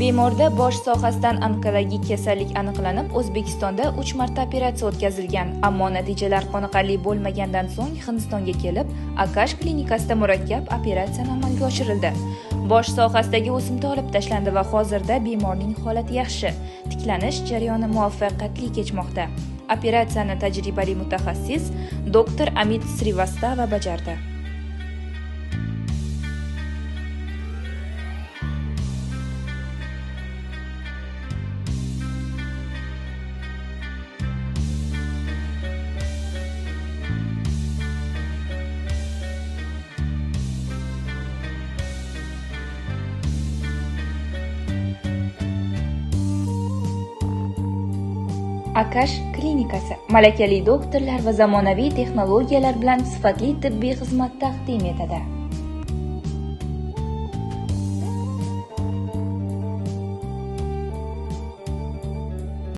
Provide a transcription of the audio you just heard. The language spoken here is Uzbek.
Bemorda bosh sohasidan onkologik kasallik aniqlanib, O'zbekistonda 3 marta operatsiya o'tkazilgan, ammo natijalar qoniqarli bo'lmagandan so'ng Hindistonga kelib, Akash klinikasida murakkab operatsiyani amalga oshirildi. Bosh sohasidagi o'simta olib tashlandi va hozirda bemorning holati yaxshi. Tiklanish jarayoni muvaffaqiyatli kechmoqda. Operatsiyani tajribali mutaxassis doktor Amit Srivastava bajardi. Akash klinikasi malakali doktorlar va zamonaviy texnologiyalar bilan sifatli tibbiy xizmat taqdim etadi.